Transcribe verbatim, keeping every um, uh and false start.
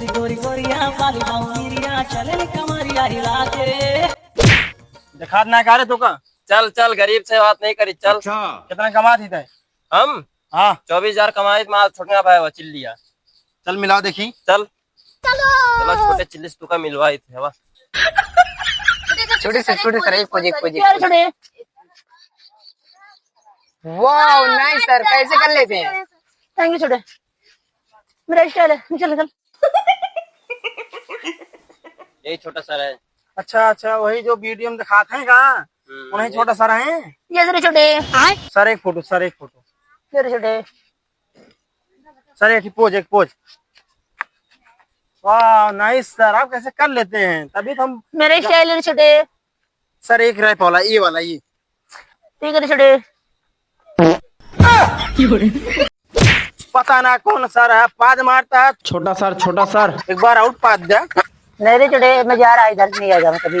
गोरी गोरिया वाली बाउंड्रिया चले कमरिया हिला के। दिखात ना का रे तू का? चल, चल, गरीब से बात नहीं करी, चल। अच्छा। कितना कमात ही तय? हम? हाँ। चउबीस हजार कमाई, मार छोटका भाई, वो चिल्लिया। चल, मिला देखी। चल। चलो, छोटे चिल्ली से तू का मिलवाई थे, हवा। छोटे से, छोटे से, एक पोज, एक पोज, एक यार, पोज। छोटे। Wow, nice sir, कैसे कर लेते हैं? Thank you, छोटे। मेरा style है, चल, चल। यही छोटा sir है। अच्छा, अच्छा, वही जो video में दिखाते हैं का? हम्म, वही यही। छोटा sir है? ये जरा छोटे। Sir, एक photo, sir, एक photo। ये जरा छोटे। Sir, एक ही पोज, एक पोज। Wow, nice sir, आप कैसे कर लेते हैं? तभी तो हम मेरे style है छोटे। Sir, एक रह पाला, ये वाला, ये। ठीक है छोटे। पता ना कौन sir है, पाद मारता है। छोटा sir, छोटा sir। एक बार और पाद दे। नहीं रे छोटे, मैं जा रहा इधर, नहीं आएगा मैं कभी।